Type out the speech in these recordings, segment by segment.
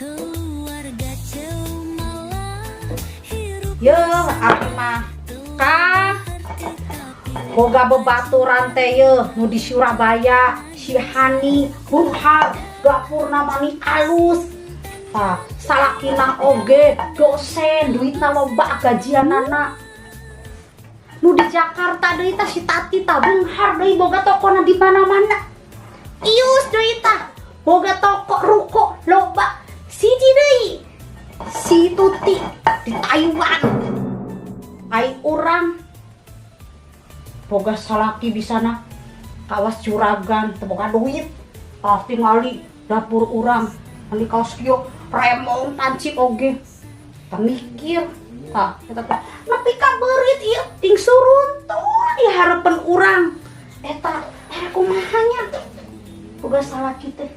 Keluarga Ceumala hirup. Yeuh, abdi mah ka boga bebaturan teh yeuh nu di Surabaya, si Hani beunghar, dapurna mani alus. Tah, salakina oge dosen, duitna loba gajianana. Nu di Jakarta deui tah si Tati tah beunghar deui, boga tokona di mana-mana. Ius deui tah, boga toko ruko loba. Siji deui si Tuti di Taiwan. Ai urang boga salaki di sana kawas juragan, teu boga duit. Ah, tingali dapur urang mani kaos kieu, remong panci oge. Tah, mikir tah eta teh nepi ka beurit ieu ting suruntul di hareupeun urang eta. Era kumaha nya boga salaki teh?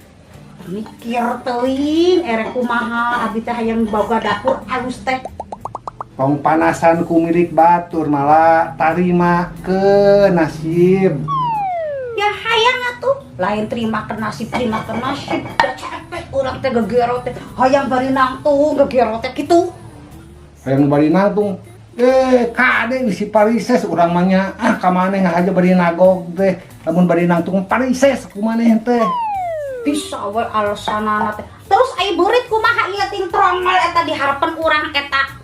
Mikir teuing erek kumaha abi teh hayang boga dapur alus teh. Tong panasan ku milik batur, malah tarima ke nasib. Ya hayang atuh, lain terima ke nasib, terima ke nasib. Da capek urang teh gegero teh, hayang bari nangtung gegero teh kitu. Hayang bari nangtung. Eh, kade bisi parises urang mah nya. Ah, ka maneh ngahaja bari nagog teh. Lamun bari nangtung parises ku maneh teh. Bisa we alasanana teh. Terus ai beurit kumaha ieu ting trongol eta di hareupeun urang eta?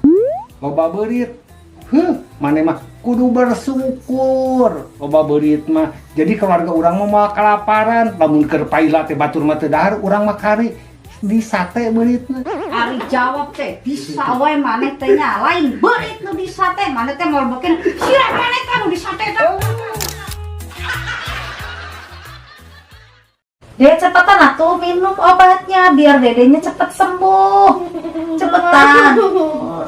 Loba beurit. Heuh, maneh mah kudu bersyukur. Loba beurit mah. Jadi keluarga urang mah moal kalaparan. Lamun keur paila teh batur mah teu dahar, urang mah kari di sate beuritna. Ari jawab teh bisa we maneh teh nya, lain beurit nu di sate, maneh teh moal bekin sirah maneh teh nu di sate teh. Dek, cepetan atuh minum obatnya biar dedenya cepet sembuh. Cepetan.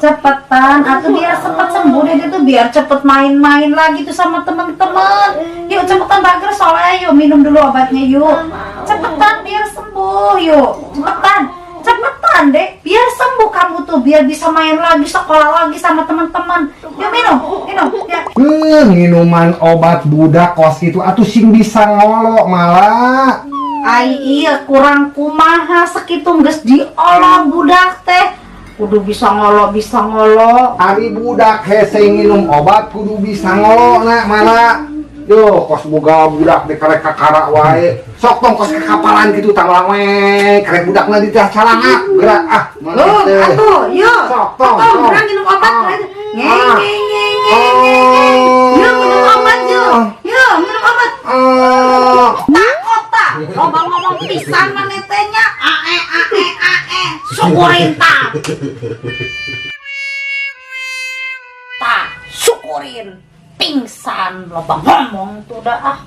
Cepetan atuh biar cepet sembuh dede tuh, biar cepet main-main lagi tuh sama temen-temen. Yuk cepetan, bager soalnya, yuk minum dulu obatnya yuk. Cepetan biar sembuh yuk. Cepetan. Cepetan, Dek, biar sembuh kamu tuh, biar bisa main lagi, sekolah lagi sama teman-teman. Yuk minum, minum ya. Heuh, minuman obat budak kos gitu atuh sing bisa ngolo malah. Ai iya kurang kumaha, sekitu geus diolok budak teh. Kudu bisa ngolo, bisa ngolo. Ari budak hese nginum obat kudu bisa ngolo na mana. Yo, kos boga budak di karek kakara wae. Sok tong kos kakapalan gitu tanglang we. Karek budakna di teh calangak gerak ah mana Oh, teh. atuh, yuk. Sok tong. Atuh, Sok. urang minum obat. Ah. Ngeng, Ah. ngeng, ngeng, ngeng, ngeng, ngeng. Yuk minum obat yuk. Yuk minum obat. Ah. Takut tak? Loba ngomong pisan maneh teh nya. Ae ae ae. Syukurin ta. Ta, syukurin. Pingsan loba ngomong tuh dah ah.